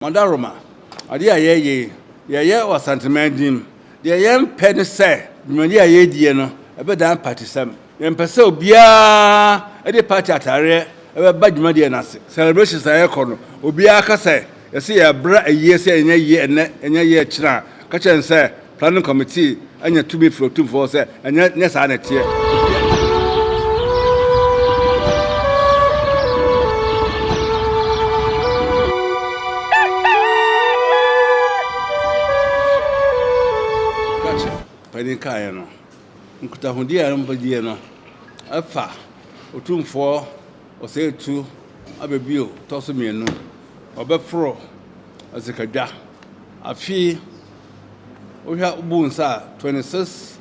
Madaroma, adeɛ a yɛreyɛ yi, yɛreyɛ wɔ Asanteman din mu. Deɛ yɛmpɛ ne sɛ dwumadie a yɛredie no ɛbɛdan patisɛm. Yɛmpɛ sɛ obiara de party atareɛ ɛbɛba dwumadie no ase. Celebrations a yɛrekɔ no, obiara ka sɛ yɛse yɛrebra ayie sɛ ɛnyɛ yie ɛnnɛ, ɛnyɛ yie ɛkyena a, ka kyerɛ no sɛ Planning Committee anya tumi firi Otumfoɔ hɔ sɛ ɛnyɛ nyɛ saa na ɛteɛ. Krakye panin kaeɛ no, nkutahodie a wɔbɛdie no ɛfa Otumfoɔ Osei-Tutu Ababio tɔ so mmienu, ɔbɛforo Asikadwa afe Wohwɛ a wobu nsa a, 26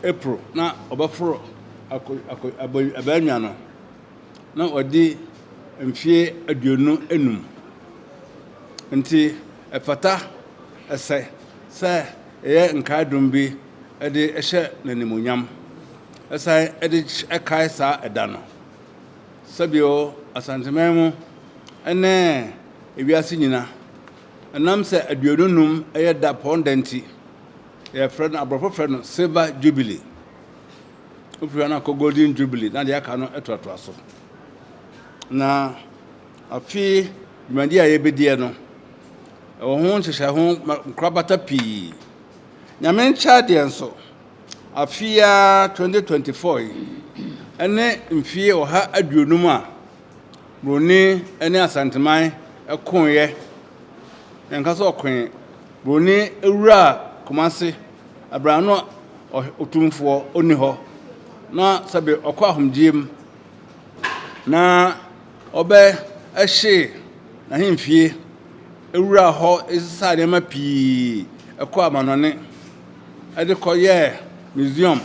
April na ɔbɛforo akɔ akɔ abannwa no, na wadi mfeɛ 25. Nti ɛfata, ɛsɛ sɛ yɛyɛ nkaedom bi de hyɛ no animuonyam, ɛsan de kae saa ɛda no. Sɛbio Asanteman mu ne ewiase nyina. Ɛnam sɛ 25 yɛ dapɔn da nti, yɛfrɛ no, aborɔfo frɛ no Silver Jubilee. Wofiri hɔ no akɔ Golden Jubilee na deɛ aka no toatoa so. Na afe dwumadi a yɛbɛdiɛ no, ɛwɔ ho nhyehyɛ ho nkorabata pii. Nyame nkyɛ adeɛ nso, afe yi ara 2024 yi, ɛne mfie 150 a Buroni ne Asanteman koeɛ. Yɛnka sɛ ɔkoe. Buroni wuraa Kumasi berɛ a na Otumfoɔ ɔnni hɔ. Na sɛbe ɔkɔ ahomegyeɛ mu na ɔbɛhyee n'ahemfie wuraa hɔ sesaa nneɛma pii kɔɔ amanɔne de kɔyɛɛ museum.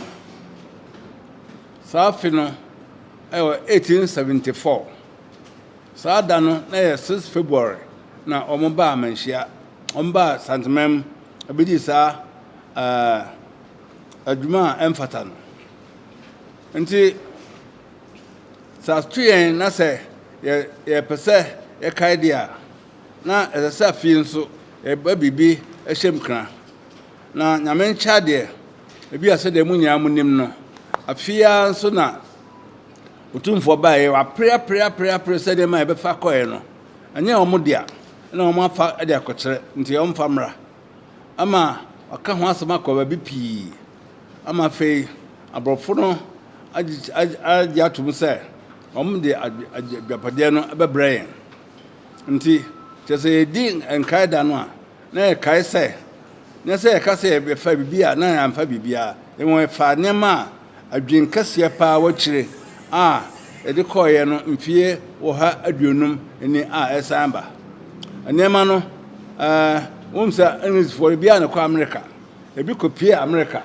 Saa afe no, Ɛwɔ 1874, saa da no na ɛyɛ 6 February na wɔn baa Manhyia, wɔn baa Santemam bɛdii saa ɛɛ adwuma a ɛmfata no. Nti sɛ ato yɛn na sɛ yɛ yɛpɛ sɛ yɛkae deɛ a, na ɛsɛ sɛ afei nso yɛba biribi hyɛ mu kra. Na Nyame nkyɛ adeɛ, ebi a sɛdeɛ mo nyinaa mo nim no, afei ara nso na Otumfoɔ baeɛ, wapere apere apere apere sɛ nneɛma a yɛbɛfa kɔeɛ no, ɛnyɛ wɔn dea, ɛna wɔn afa de akɔkyerɛ, nti wɔmfa mmra. Ama waka ho asɛm akɔ baabi pii, ama afei aborɔfo no agye atom sɛ wɔn de agyapadeɛ no bɛbrɛ yɛn. Nti, kyerɛ sɛ yɛdi nkae da no a, na yɛkae sɛ, nyɛ sɛ yɛka sɛ yɛbɛfa biribi a na yɛamfa biribiara, mmom yɛfaa nneɛma a adwene kɛseɛ paa wɔ akyire a yɛde kɔeɛ no mfeɛ 150 ni a ɛresan ba. Nneɛma no, ɛɛ, wohu sɛ Englishfoɔ ebiara na ɛkɔ Amerika, ebi kɔpie Amerika.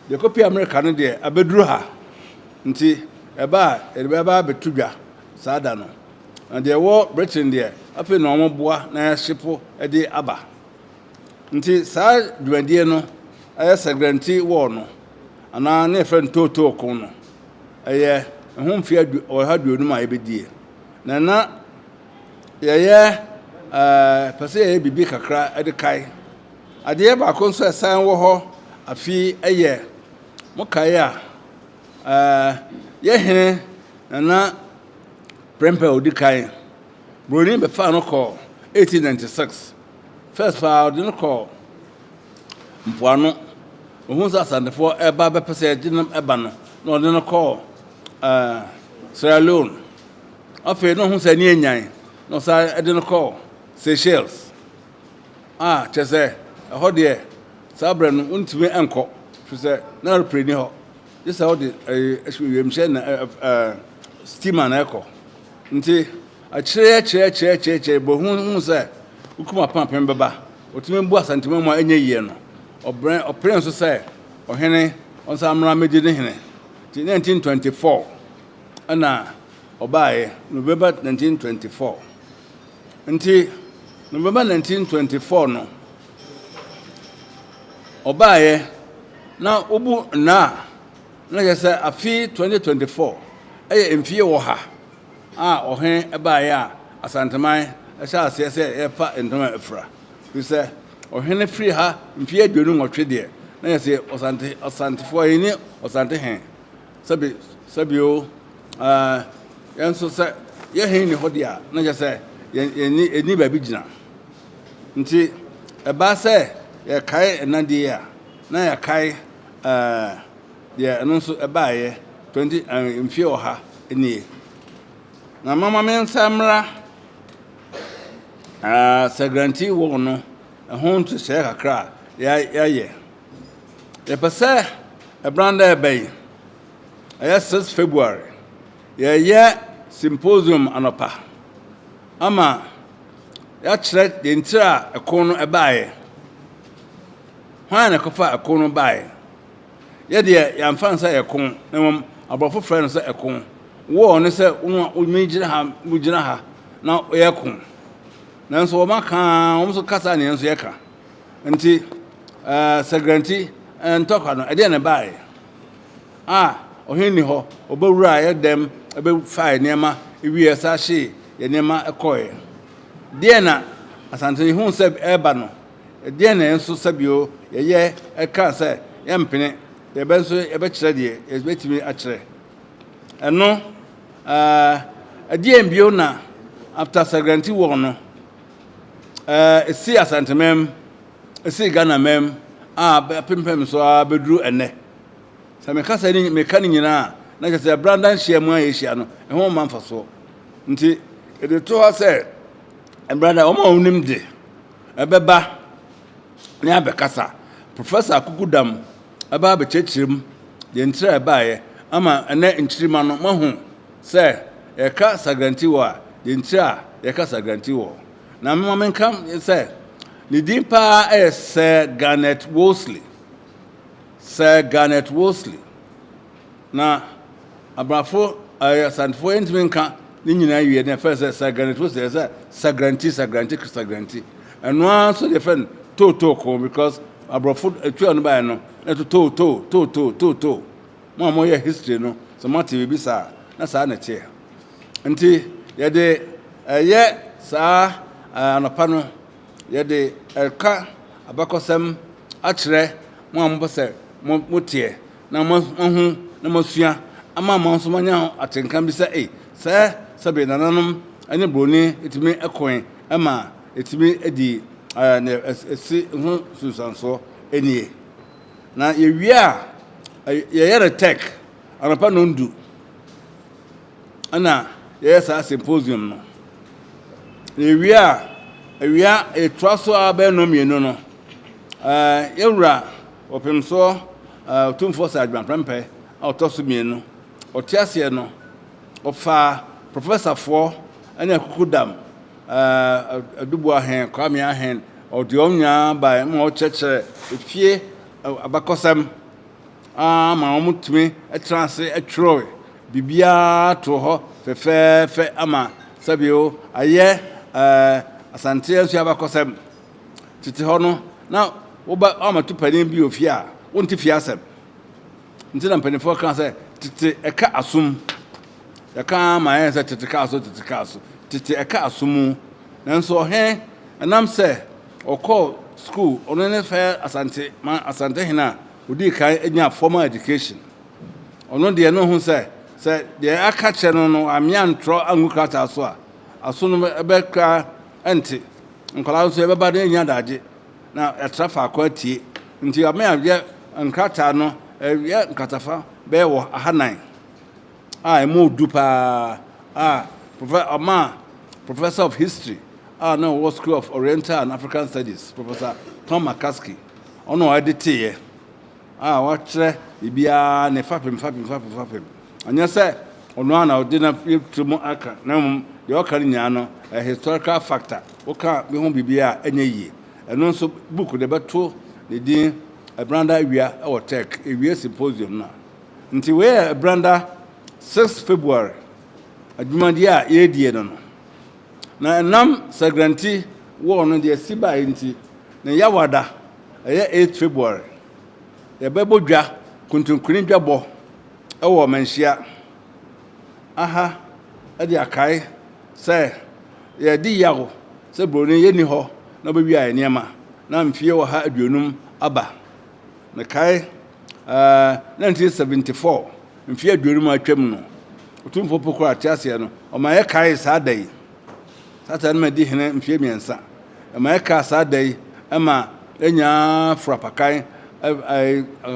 Deɛ ɛkɔpie Amerika no deɛ abɛduru ha, nti ɛba a yɛde bɛba abɛto dwa saa da no. Na deɛ ɛwɔ Britain deɛ, afei na wɔboa na yɛahyepo de aba. Nti saa dwumadie no ɛyɛ Sagrenti War no, anaa ne yɛfrɛ no Tootoo Ko no, ɛyɛ ɛho mfeɛ 150 a yɛbɛdie. Na na yɛyɛ ɛɛ pɛ sɛ yɛyɛ biribi kakra de kae. Adeɛ baako nso a ɛsan wɔ hɔ afe ɛyɛ, mokae a, ɛɛ yɛ hene Nana Prempeh a odi kan, Buroni bɛfaa no kɔɔ 1896. First paa ɔde no kɔɔ mpoano. Ohun sɛ Asantefoɔ ɛreba bɛpɛ sɛ yɛgye no ba no, na ɔde no kɔɔ ɛɛ Sierra Leone. Afei na ohun sɛ ani anyan, na ɔsan ɛde no kɔɔ Seychelles. A kyerɛ sɛ ɛhɔ deɛ saa berɛ no wontumi nkɔ, firi sɛ na aeroplane ni hɔ. Gye sɛ wode wiemhyɛn na steamer na ɛkɔ. Nti akyire akyire akyire akyire akyire bɔ hu hu sɛ wokum apem bɛba. Otumi bu Asantema mu a ɛnyɛ yie no. Ɔbrɛ ɔpere nso sɛ ɔhene ɔnsan mmra mmɛdi ne hene. Nti 1924 ɛna ɔbaeɛ, November 1924. Nti November 1924 no ɔbaeɛ na wobu nna a, na kyerɛ sɛ afe 2024 yɛ mfeɛ 100 a ɔhene baeɛ a Asanteman hyɛɛ aseɛ sɛ yɛfa ntoma afira. Firi sɛ ɔhene firi ha mfeɛ 28 deɛ, na yɛ sɛ Ɔsante, Ɔsantefoɔ, yɛnni Ɔsante he. Sɛbi, sɛbi o, ɛɛ, yɛn nso sɛ yɛ he nni hɔ deɛ a, na kyerɛ sɛ yɛn, yɛnni, yɛnni baabi gyina. Nti ɛbaa sɛ yɛkae ɛna deɛ a, na yɛakae ɛɛ, deɛ ɛno nso ɛbaeɛ 20, ɛɛ, mfeɛ 100 nie. Na mama me nsa mmra ɛɛ, Sagranti wɔ no ɛho nhyehyɛeɛ kakra a yɛayɛ. Yɛpɛ sɛ ɛbranda ɛbɛ yi, ɛyɛ 6 February, yɛyɛ symposium anɔpa ama yɛakyerɛ deɛ ntiri a ɛko no ɛbaeɛ. Hwan na ɛkɔfa ɛko no baeɛ? Yɛdeɛ yɛamfa no sɛ ɛko, na mmom aborɔfo frɛ no sɛ ɛko. War ne sɛ wo gyina ha, wogyina ha na yɛko. Nanso wɔn aka, wɔn nso kasa ne yɛn nso yɛka. Nti Sagranti ntɔkwa no, ɛdeɛ na ɛbaeɛ? A ɔhene ni hɔ, ɔbɛwura yɛ dɛm, ɛbɛfae nneɛma, ewie ɛsa hyee yɛ nneɛma ɛkɔeɛ. Deɛ na Asante hu sɛ ɛreba no, ɛdeɛ na yɛn nso sɛbio yɛyɛ ɛka sɛ yɛmpene, yɛbɛ nso yɛbɛkyerɛ deɛ yɛbɛtumi akyerɛ. Ɛno, ɛdeɛ bio na after Sagranti war no, ɛsi Asantemam, ɛsi Ghana mam a apempem so a bɛduru ɛnɛ. Sɛ meka sɛ ne meka ne nyinaa a, na kyerɛ sɛ branda nhyia mu a yɛhyia no, ɛho mma mfasoɔ. Nti, yɛde to hɔ sɛ branda wɔn a wɔnim de ɛbɛba ne abɛkasa. Professor Akukudam ɛba abɛkyerɛkyerɛ mu deɛ ntiri a ɛbaeɛ ama ɛnɛ nkyirima no moahu sɛ yɛka Sagranti wɔ a, deɛ ntiri a yɛka Sagranti wɔ. Na mema menka sɛ ne din paa ɛyɛ Sir Garnet Wolseley. Sir Garnet Wolseley. Na abrafo ɛyɛ Asantefoɔ yɛntumi nka ne nyinaa wie na yɛfrɛ sɛ Sir Garnet Wolseley, ɛyɛ sɛ Sagranti, Sagranti, Sagranti. Ɛno ara nso deɛ yɛfrɛ no tootoo ko because aborɔfo atua no baeɛ no na ɛto tootoo, tootoo, tootoo. Mo a moyɛ history no, sɛ moate biribi saa na saa na ɛteɛ. Nti yɛde ɛyɛ saa anɔpa no, yɛde ɛka abakɔsɛm akyerɛ mo a mopɛ sɛ moteɛ na moahu na moasua ama mo nso moanya atenka bi sɛ ei, sɛ sɛbe nananom ne buroni ɛtumi ɛkoe ɛma ɛtumi di ne ɛsi ho sunsuansoɔ nie. Na yɛwie a, yɛyɛ no tech anɔpa 9:00 ɛna yɛyɛ saa symposium no. Yɛwie a, awia yɛtoa so a bɛyɛ 2:00 no, yɛwura ɔpemsoɔ Otumfoɔ Sir Agyeman Prempeh a ɔtɔ so mmienu, ɔte aseɛ no, ɔfaa professorfoɔ ne akukudam Adubu Ahen, Kwame Ahen, ɔde wɔn nyinaa baeɛ ma ɔkyerɛkyerɛ efie abakɔsɛm ama wɔtumi tena ase twerɛ biribiara to hɔ fɛfɛɛfɛ ama sɛbio ayɛ Asante nso abakɔsɛm. Tete hɔ no, na woba amatu panin bi wɔ fie a, wonte fie asɛm. Nti na mpanimfoɔ ka sɛ tete ɛka asom. Yɛka ama yɛn sɛ tete ka aso, tete ka aso. Tete ɛka aso mu. Nanso ɔhen ɛnam sɛ ɔkɔɔ school, ɔno ne fɛ Asante ma Asante hene a odii kan nya formal education. Ɔno deɛ no ho sɛ deɛ aka kyerɛ no no amea ntorɔ angu krataa so a, aso no bɛkra ɛnte. Nkwadaa nso yɛbɛba na yɛnya adagye na yɛatra faako atie. Nti amea yɛ nkrataa no ɛyɛ nkratafa bɛyɛ wɔ 400 a ɛmu du paa a ɔma Professor of History a na ɔwɔ School of Oriental and African Studies, Professor Tom McCaskey, ɔno a ɔde teeɛ a wakyerɛ biribiara ne fapem fapem fapem fapem. Ɛnyɛ sɛ ɔno a na ɔde na tiri mu aka, na mmom deɛ ɔka no nyinaa no ɛyɛ historical factor. Woka bi ho biribiara a ɛnyɛ yie. Ɛno nso book de bɛto ne din Ɛbranda Awia ɛwɔ Tech Ewia Symposium no. Nti wei yɛ Ɛbranda 6 February adwumadeɛ a yɛredie no. Na ɛnam Sagranti war no deɛ si baeɛ nti, ne yawada ɛyɛ 8 February, yɛbɛbɔ dwa, kuntunkuni dwabɔ ɛwɔ Manhyia aha ɛde akae sɛ yɛdi yaw. sɛ buroni yɛnni hɔ na ɔbɛwia yɛn nneɛma na mfeɛ 150 aba. Mekae ɛɛ 1974, mfeɛ 50 atwam no, Otumfoɔ Poku a te aseɛ no, ɔma yɛkae saa da yi. Saa ta no ma di hene mfeɛ 3. Ɛma yɛkaa saa da yi ma yɛnyaa foro apakan,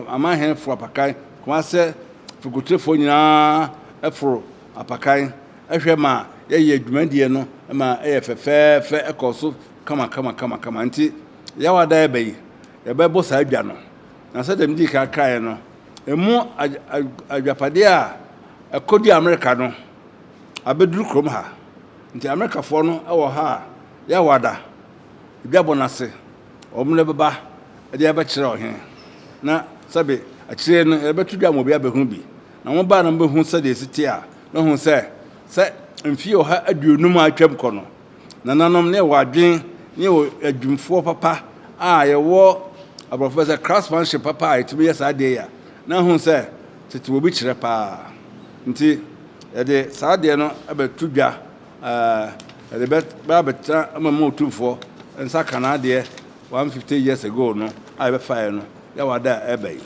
amanhene foro apakan, Kumase fikuturefoɔ nyinaa foro apakan hwɛ ma yɛyɛ dwumadie no ma ɛyɛ fɛfɛɛfɛ, ɛkɔ so kama kama kama kama. Nti Yawada ɛbɛ yi, yɛbɛbɔ saa dwa no. Na sɛdeɛ medii kan kaeɛ no, ɛmu adwapadeɛ a ɛkɔdi Amerika no abɛduru kurom ha. Nti Amerikafoɔ no wɔ ha a, Yawada dwabɔ no ase, wɔn de bɛba de abɛkyerɛ ɔhene. Na sɛbe akyire no yɛbɛto dwa ma obi abɛhu bi. Na wɔn baa na wɔbɛhu sɛdeɛ ɛsi te a, na wɔhu sɛ sɛ mfeɛ 150 a atwam kɔ no, nananom ne yɛwɔ adwene ne yɛwɔ adwumfoɔ papa a yɛwɔ aborɔfo bɛ sɛ craftsmanship papa a yɛtumi yɛ saa adeɛ yi a, na ahu sɛ tete wɔ bi kyerɛ paa. Nti yɛde saa adeɛ no bɛto dwa, yɛde bɛ abɛtena ama mu otumfoɔ nsa ka n'adeɛ 150 years ago no a yɛbɛfaeɛ no, yɛwɔ ada a ɛreba yi.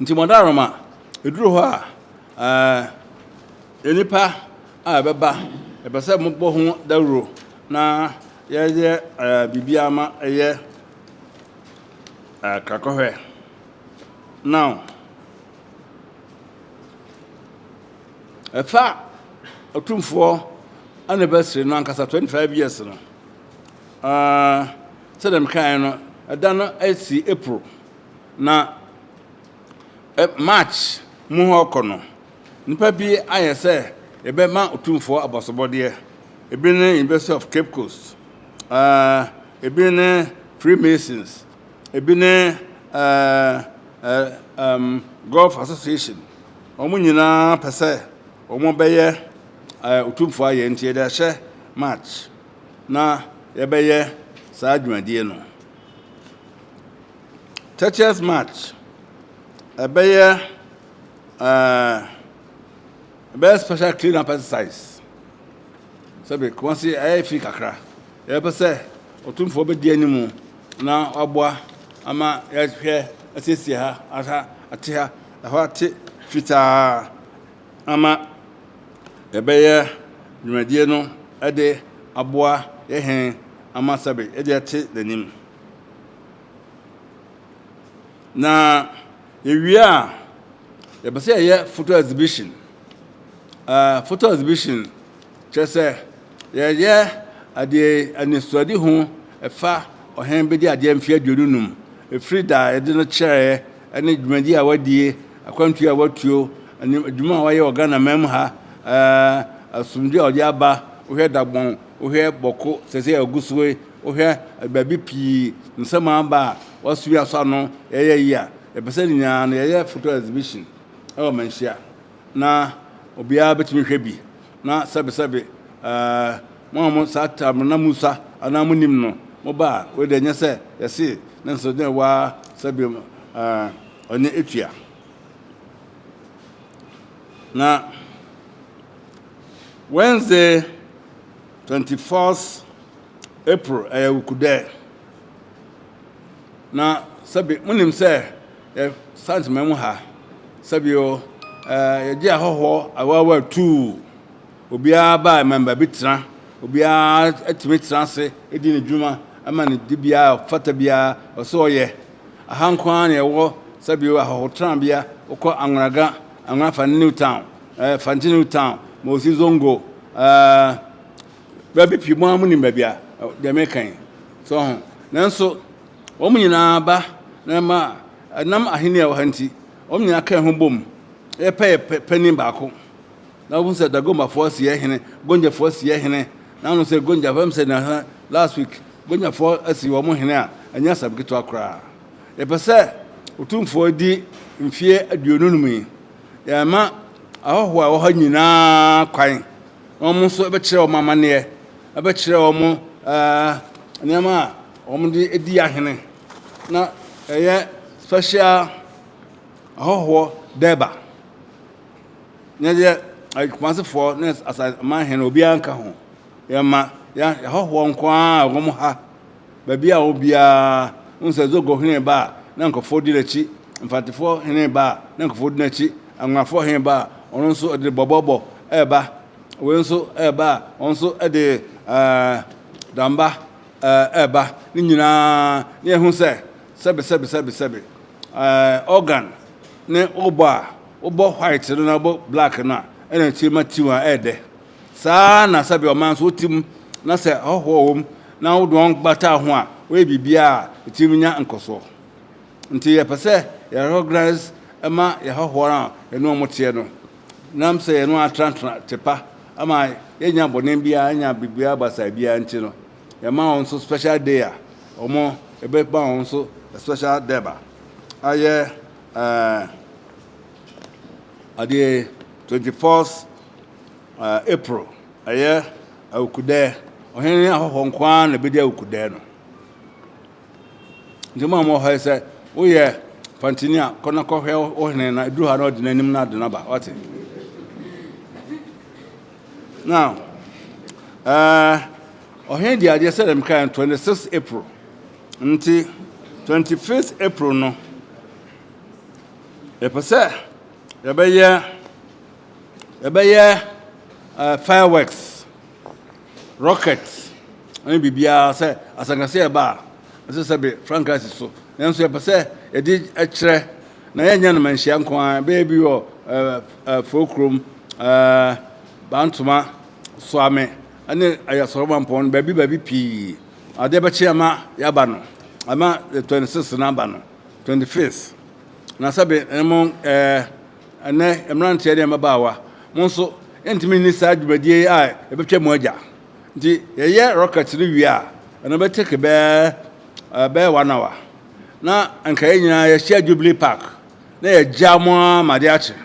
Nti mɔdaroma, ɛduru hɔ a, nnipa a ɛbɛba, yɛpɛ sɛ mobɔ ho dawuro na yɛyɛ biribiara ma ɛyɛ krakɔhwɛ. Now, ɛfa Otumfoɔ anniversary no ankasa, 25 years no, sɛdeɛ mekaeɛ no, ɛda no asi April, na March mu hɔ kɔ no, nnipa bi ayɛ sɛ yɛbɛma Otumfoɔ abasobɔdeɛ. Ebi ne University of Cape Coast, ebi ne Freemasons, ebi ne Golf Association. Wɔn nyinaa pɛ sɛ wɔn bɛyɛ Otumfoɔ ayɛ, nti yɛde ahyɛ March na yɛbɛyɛ saa dwumadie no. 30th March ɛbɛyɛ special clean up exercise. Sɛbi Kumasi ɛyɛ fi kakra, yɛpɛ sɛ Otumfoɔ bɛdi anim na waboa ama yɛhwɛ asiesie ha, aha ate ha, ɛhɔ ate fitaa ama yɛbɛyɛ dwumadie no de aboa yɛhɛn ama sɛbi ɛde ate n'anim. Na yɛwie a, yɛpɛ sɛ yɛyɛ photo exhibition. Photo exhibition kyerɛ sɛ yɛyɛ adeɛ anisoade ho ɛfa ɔhene bɛdi adeɛ mfeɛ 25, ɛfiri da a yɛde no kyerɛɛ ne dwumadi a wadie, akwantuo a watuo, adwuma a wayɛ wɔ Ghana man mu ha, asomdwe a ɔde aba. Wohwɛ Dagbɔn, wohwɛ Bɔko, sɛ sɛ agu so yi, wohwɛ baabi pii nsɛm aba a wasua so ano yɛyɛ yi a, yɛpɛ sɛ ne nyinaa no yɛyɛ photo exhibition ɛwɔ Manhyia na obiara bɛtumi hwɛ bi. Na sɛbesɛbe mo a mo saa tam na musa anaa mo nim no, mo ba a, wei deɛ nyɛ sɛ yɛse ne nso ne waa sɛbe ɔne etua. Na Wednesday 24th April ɛyɛ Wukudɛ. Na sɛbe monim sɛ yɛ Santema mu ha, sɛbe o, yɛgye ahɔhoɔ awaawa tuu. Obiara ba ma baabi tena, obiara atumi tena ase di ne dwuma ma ne di biara fata biara ɔsɛ ɔyɛ. Aha nko ara na yɛwɔ sɛbe o ahɔhotenabea, wokɔ Anwonaga, Anwona fa New Town, Fante New Town, Mosi Zongo, baabi pii mo ara monim baabi a deɛ meka yi so ho. Nanso wɔn nyinaa ba na ɛma ɛnam ahenni a ɛwɔ ha nti, wɔn nyinaa ka ho bom yɛpɛ yɛ panin baako. Na wɔn sɛ Dagombafoɔ si yɛ hene, Gonjafoɔ si yɛ hene. Na wɔn sɛ Gonjafoɔ sɛ na last week Gonjafoɔ asi wɔn hene a, ɛnyɛ asɛm ketewa koraa. Yɛpɛ sɛ Otumfoɔ di mfeɛ 25 yi, yɛma ahɔhoɔ a ɛwɔ ha nyinaa kwan na wɔn nso bɛkyerɛ wɔn amanneɛ, bɛkyerɛ wɔn nneɛma a wɔde di ahene, na ɛyɛ special ahɔhoɔ dɛba. Nyɛ deɛ Kumasefoɔ ne Asanteman hene obiara nka ho. Yɛma yɛn ahɔhoɔ nko ara a wɔn ha. Baabi a wɔwɔ biara, wohu sɛ Zogo hene ba a, na nkurɔfoɔ di n'akyi. Mfantefoɔ hene ba a, na nkurɔfoɔ di n'akyi. Anwonafoɔ hene ba a, ɔno nso ɔde bɔbɔbɔ reba. Wei nso reba a, ɔno nso de ɛɛ damba reba. Ne nyinaa, na yɛhu sɛ sɛbe sɛbe sɛbe sɛbe ɛɛ organ ne wobɔ a, wobɔ white no na wobɔ black no a, ɛna ɛkyerɛ ma tiw a ɛyɛ dɛ. Saa ara na sɛbe ɔman nso wote mu na sɛ ahɔhoɔ wɔ mu na wode wɔn bata ho a, woyɛ biribiara a, ɛtumi nya nkɔsoɔ. Nti yɛpɛ sɛ yɛ recognize ma yɛ ahɔhoɔ no a yɛne wɔn teɛ no. Nam sɛ yɛne wɔn atenatena te pa ama yɛnnya bɔne biara, yɛnnya biribiara basaa biara nti no, yɛma wɔn nso special day a wɔn yɛbɛma wɔn nso special deba ayɛ ɛɛ adeɛ 24th April, ɛyɛ Awukudɛɛ. Ɔhene ne ahɔhoɔ nko ara na ɛbɛdi Awukudɛɛ no. Nti mo a mowɔ ha yi sɛ woyɛ fantini a kɔ na kɔhwɛ wo hene na ɛduru ha na ɔde n'anim na ade no aba wate. Now, ɔhene di adeɛ sɛdeɛ mekaeɛ no 26 April. Nti 25 April no yɛpɛ sɛ yɛbɛyɛ Yɛbɛyɛ fireworks, rocket ne biribiara sɛ asɛnkɛseɛ reba a, ɛsɛ sɛ be frankaa si so. Nanso yɛpɛ sɛ yɛde kyerɛ na yɛnyɛ no manhyia nko ara, ɛbɛyɛ bi wɔ Foo kurom, Bantoma, Soame ne Ayasɔrɔmampɔn, baabi baabi pii. Adeɛ bɛkye ama yɛaba no, ama 26 no aba no, 25th. Na sɛbe mo ɛɛ Ɛnnɛ, mmeranteɛ ne mmabaawa, mo nso, yɛntumi nni saa dwumadie yi a ɛbɛtwa mu agya. Nti yɛyɛ rocket no wie a, ɛno bɛ take bɛɛ bɛyɛ one hour. Na nka yɛn nyinaa yɛhyia Jubilee Park na yɛgya mo ara ma adeɛ akye.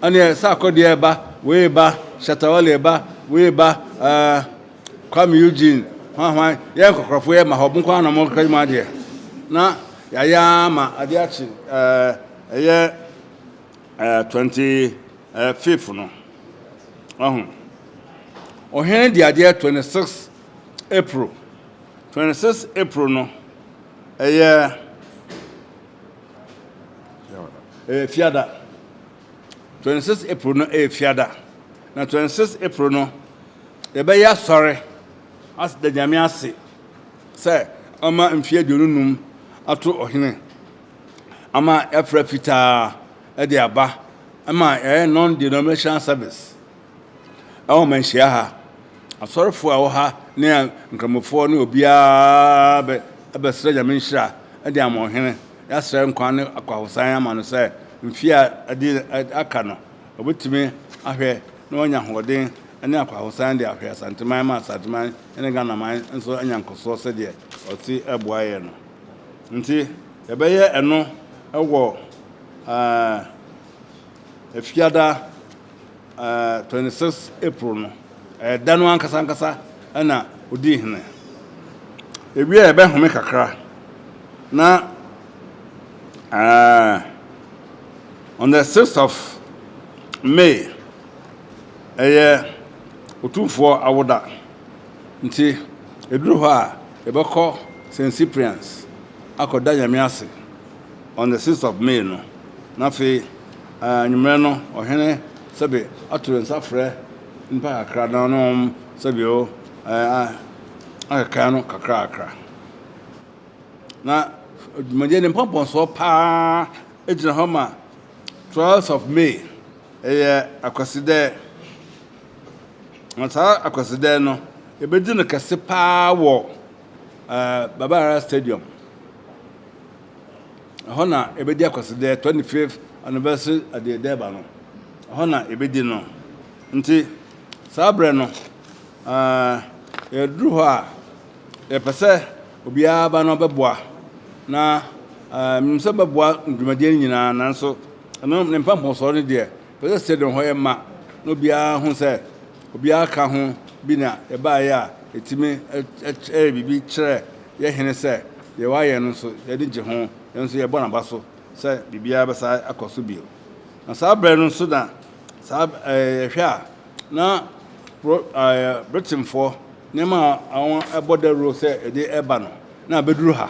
Ɛneɛ Sarkodie ba, wei ba, Shatta Wale ba, wei ba, ɛɛ Kwame Eugene, hwan hwan, yɛn nkɔkorɔfoɔ yɛ ma hɔ, mo nko ara na mo kra mu adeɛ. Na yɛayɛ ara ma adeɛ akye ɛɛ. Ɛyɛ 25th no, wahu. Ɔhene de adeɛ 26 April. 26 April no, ɛyɛ ɛyɛ fiada. 26 April no ɛyɛ fiada. Na 26 April no, yɛbɛyɛ asɔre aseda Nyame ase sɛ ɔma mfeɛ 25 ato ɔhene. ama yɛafura fitaa de aba ma yɛayɛ non-denominational service ɛwɔ manhyia ha. Asɔrefoɔ a ɛwɔ ha ne nkramofoɔ ne obiara bɛ bɛsrɛ Nyame nhyira de ama ɔhene. Yɛasrɛ nkwa ne akwahosan ama no sɛ mfeɛ a ɛde aka no ɔbɛtumi ahwɛ na wanya ahoɔden ne akwahosan de ahwɛ Asanteman ma Asanteman ne Ghanaman nso anya nkɔsoɔ sɛdeɛ ɔte boa yɛn no. Nti yɛbɛyɛ ɛno wɔ Efiada 26 April no. Ɛyɛ da no ankasa ankasa na odii hene. Ewie a yɛbɛhome kakra na on the 6th of May ɛyɛ Otumfoɔ awoda. Nti ɛduru hɔ a yɛbɛkɔ St. Cyprian's akɔda Nyame ase on the 6th of May no. Na afei anwummerɛ no ɔhene sɛbe ato ne nsa frɛ nnipa kakra na ɔne wɔn sɛbe o akeka no kakrakra. Na dwumadie no mpɔmpɔnsoɔ paa gyina hɔ ma 12th of May ɛyɛ Akwasidɛ. Na saa Akwasidae no, yɛbɛdi no kɛse paa wɔ eh, Baba Yara Stadium. Ɛhɔ na yɛbɛdi Akwasidae 25th anniversary adeɛ dɛba no. Ɛhɔ na yɛbɛdi no. Nti saa berɛ no, eh, yɛduru hɔ a, yɛpɛ sɛ obiara ba no bɛboa. Na eh, menim sɛ bɛboa dwumadie no nyinaa, nanso ɛno ne mpampɔnsɔɔ no deɛ, Pɛ sɛ stadium hɔ yɛ ma na obiara hu sɛ obiara ka ho bi na yɛbaeɛ a yɛtumi yɛ biribi kyerɛ yɛn hene sɛ deɛ wayɛ no nso yɛn ani gye ho, yɛn nso yɛbɔ n'aba so sɛ biribiara bɛsan akɔ so bio. Na saa berɛ no nso na Saa ɛɛ yɛhwɛ a, na bro ɛɛ Britainfoɔ nneɛma a wɔbɔ dawuro sɛ yɛde reba no, na abɛduru ha.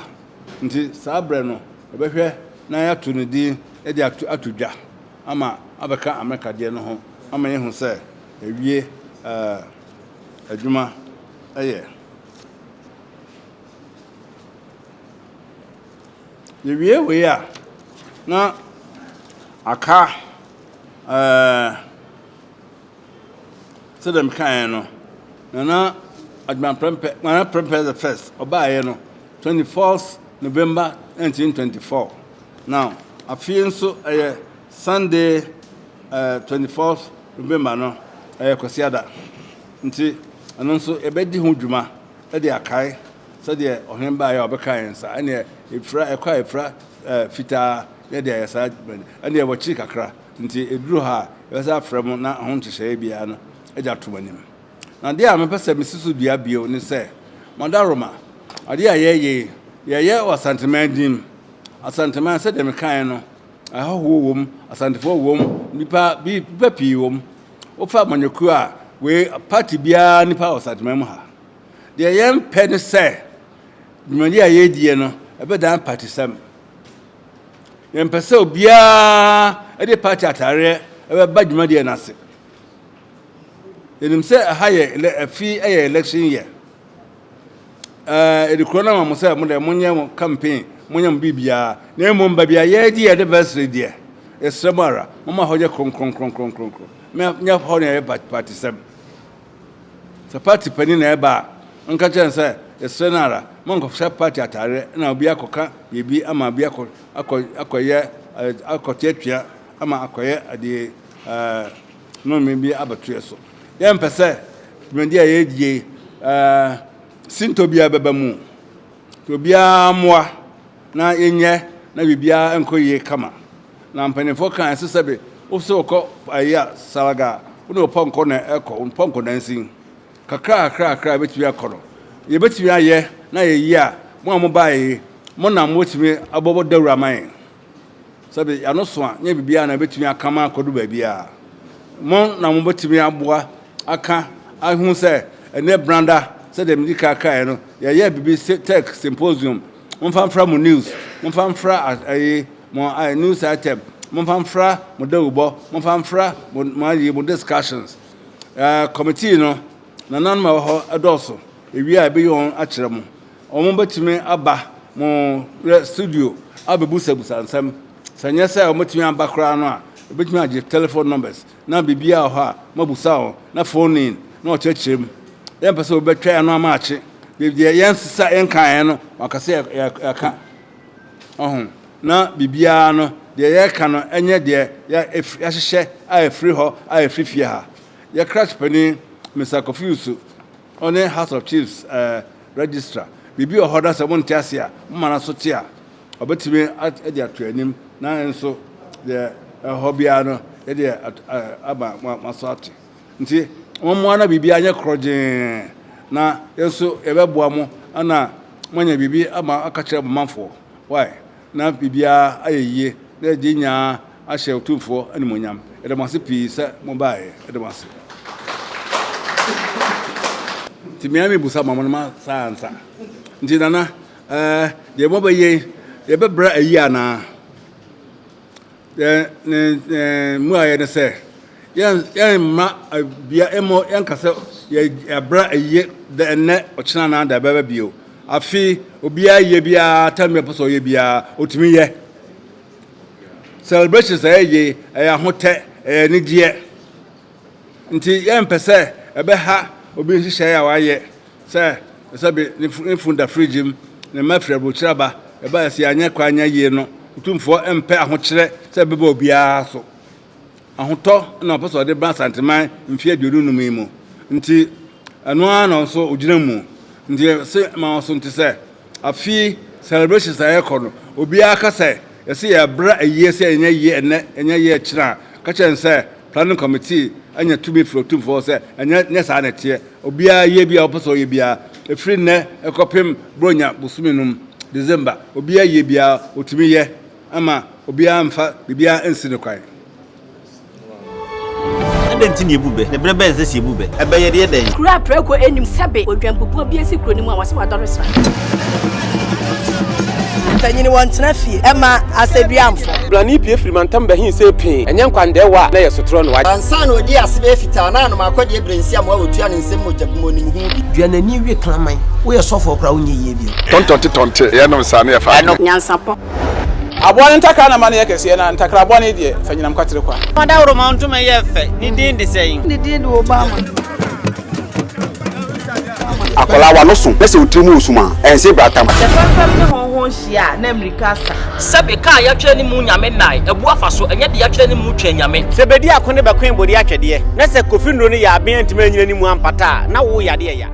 Nti saa berɛ no, yɛbɛhwɛ na yɛato ne din de ato ato dwa ama abɛka Amerika deɛ no ho ama yɛahu sɛ yɛawie ɛɛ adwuma yɛ. Yɛwie wei a, na aka ɛɛ sɛdeɛ mekaeɛ no, Nana Agyeman Prempeh, Nana Prempeh the first, ɔbaeɛ no, 24th November 1924. Now, afei nso ɛyɛ Sunday uh, 24th November no, ɛyɛ Kwasiada. Nti, ɛno nso yɛbɛdi ho dwuma de akae sɛdeɛ ɔhene baeɛ a ɔbɛkaa yɛn nsa, ɛneɛ ɛfira, ɛkɔ a ɛfira eh, fitaa na ɛde ayɛ saa dwuma no, ɛneɛ wɔkyiri kakra, nti ɛduru hɔ a yɛbɛsan afrɛ mo na ho nhyehyɛeɛ biara no de ato mo anim. Na adeɛ a mepɛ sɛ mesi so dua bio ne sɛ, Madaroma, adeɛ a yɛreyɛ yi, yɛreyɛ wɔ Asanteman din mu. Asanteman, sɛdeɛ mekaeɛ no, ahɔhoɔ wɔ mu, Asantefoɔ wɔ mu, nnipa bi, nnipa pii wɔ mu. Wofa amanyɔkuo a, wei, party biara nnipa wɔ Asanteman mu ha. Deɛ yɛmpɛ ne sɛ dwumadi a yɛredie no ɛbɛdan patisɛm. Yɛmpɛ sɛ obiara de party atareɛ ɛbɛba dwumadie no ase. Yɛnim sɛ ɛha yɛ afi yɛ election year. Ɛɛ yɛde kuro no ama mo sɛ mo deɛ monyɛ mo campaign, monyɛ mo biribiara. Na mmom baabi a yɛredi yɛn anniversary deɛ, yɛsrɛ mo ara, momma hɔ nyɛ kronkronkronkronkron. Nyɛ hɔ na ɛyɛ patisɛm. Sɛ party panin na ɛreba a, monka kyerɛ no sɛ, Yɛsrɛ no ara, monkɔhyɛ party atareɛ na obi akɔka biribi ama obi akɔ akɔ akɔyɛ akɔtuatua ama akɔyɛ adeɛ ɛɛ nnome bi abɛto yɛ so. Yɛmpɛ sɛ dwumadie a yɛredie yi ɛɛ sintɔ biara bɛba mu. Nti obiara mmoa na yɛnyɛ na biribiara nkɔ yie kama. Na mpanimfoɔ kaa ɛsɛ sɛ bi wo sɛ wokɔ ayi a salaga a wo ne wo pɔnkɔ na ɛkɔ wo pɔnkɔ nansin kakra kakra kakra ebɛtumi akɔ no yɛbɛtumi ayɛ na yɛyi a mo a mo baeɛ yi mo na mobɛtumi abɔbɔ dawuro ama yɛn sɛbi yɛano so a nyɛ biribiara na ɛbɛtumi aka ma akɔdu baabiara mo na mobɛtumi aboa aka ahu sɛ ɛnɛ branda sɛdeɛ medi ka kaeɛ no yɛyɛ biribi tech symposium momfa mfra mo news momfa mfra ayi mo news item, momfa mfra mo dawubɔ, momfa mfra mo mo ayi mo discussions. Ɛɛ committee no, nananom a ɛwɔ hɔ dɔɔso. Ewie a ebeyi wɔn akyerɛ mo. Wɔn bɛtumi aba mo studio abɛbusabusa nsɛm. Sɛ nyɛ sɛ wɔbɛtumi aba koraa no a, ebɛtumi agye telephone numbers na biribiara wɔ hɔ a moabusa wɔn na phone in na wɔkyerɛkyerɛ mu. Yɛmpɛ sɛ obi bɛtwa yɛn ano ama akye. Deɛ yɛnsesa yɛnkaeɛ no, wɔaka sɛ yɛka. Ɔho, na biribiara no, deɛ yɛreka no nyɛ deɛ yɛahyehyɛ a ɛfiri hɔ a ɛfiri fie ha. Yɛ krakye panin, Mister Kofi Usu, ɔne House of Chiefs eh, registrar, biribi wɔ hɔ na sɛ monte ase a, moma no so te a, ɔbɛtumi de ato anim na nso deɛ ɛhɔ biara no yɛde aba mo aso ate. Nti mommoa na biribiara nyɛ korɔgyee, na yɛn nso yɛbɛboa mo na moanya biribi ama aka kyerɛ mo manfoɔ. Wai, na biribiara ayɛ yie, na yɛde yɛn nyinaa ahyɛ Otumfoɔ animuonyam. Yɛda mo ase pii sɛ mobaeɛ. Yɛda mo ase. Nti me ara mebusa ma mo no ma saa ansa. Nti Nana, ɛɛ, deɛ mobɛyɛ yi, yɛbɛbrɛ ayi anaa? Yɛn ne ne mmuaeɛ ne sɛ, yɛn yɛmma bia mmɔ yɛnka sɛ yɛabra ayie da ɛnnɛ ɔkyena anaa da ɛbɛba bio. Afe obiara yɛ biara tam bi a ɔpɛ sɛ ɔyɛ biara ɔtumi yɛ. Celebrations a yɛyɛ yi ɛyɛ ahotɛ, ɛyɛ anigyeɛ. Nti yɛmpɛ sɛ ɛbɛha obi nhyehyɛeɛ a wayɛ sɛ sɛbe ne funu da fridge mu, ne mma firi aburokyire aba, ɛba sɛ yɛanyɛ kwan anyɛ yie no, Otumfoɔ mpɛ ahokyerɛ sɛ ɛbɛba obiara so. Ahotɔ na ɔpɛ sɛ ɔde ba Asanteman mfeɛ 25 yi mu. Nti ɛno ara na nso ɔgyina mu. Nti yɛse ma wɔn so nte sɛ afe celebrations a yɛkɔ no, obiara ka sɛ yɛse yɛbrɛ ayie sɛ yɛnyɛ yie ɛnnɛ, yɛnyɛ yie ɛkyena a, ka kyerɛ no sɛ planning committee anya tumi firi Otumfoɔ hɔ sɛ ɛnyɛ nyɛ saa na ɛteɛ. Obiara yɛ bi a ɔpɛ sɛ ɔyɛ biara, ɛfiri nnɛ kɔpem Buronya bosome no mu, December, obiara yɛ biara ɔtumi yɛ ama obiara mfa biribiara nsi no kwan. Adɛn nti na yɛbu bɛ? Na berɛ bɛn na ɛsɛ sɛ yɛbu bɛ? Ɛbɛ yɛde yɛ dɛn? Kuro a prako nnim sɛbe odwanbubuo bi asi kuro no mu a wɔse wadɔre sra. Mpanyin wɔntena fie ɛma asɛduamfo. Brane pue firi mantam bɛhe sɛ pee, ɛnyɛ nkwandɛɛwa a na ɛyɛ sotorɔ na wagye. Ansa na ɔdii ase bɛyɛ fitaa na anom akɔdeɛ berɛ nsi amoa wɔtua ne nsam mogya bum ɔnim ho bi. Dua n'ani we kraman. Woyɛ sɔfoɔ koraa wonyɛ yie bio. Tɔntɔnte tɔnte yɛnom saa na yɛfa adeɛ. Nyansapɔ. Aboa no ntakra na ma no yɛ kɛseɛ, na ntakra bɔne deɛ, fa nyinam kwatere kwa. Ɔdawuroma ntoma yɛ fɛ, ne din de sɛn? Ne din de Obama. Akwadaa w'ano so na sɛ wo tiri mu resum a, ɛnse bratam. Sɛ fɛmfɛm ne hɔnhɔn hyia a, na mmirika asa. Sɛbe kaa yɛatwerɛ ne mu Nyame nnae, abu afa so, ɛnyɛ deɛ yɛatwerɛ ne mu Twɛn Nyame. Sɛ bedi ako ne bɛkoe bode atwɛdeɛ, na sɛ Kofi nnuro no yɛ aben antumi anyina ne mu ampata a, na wo yadeɛ ya.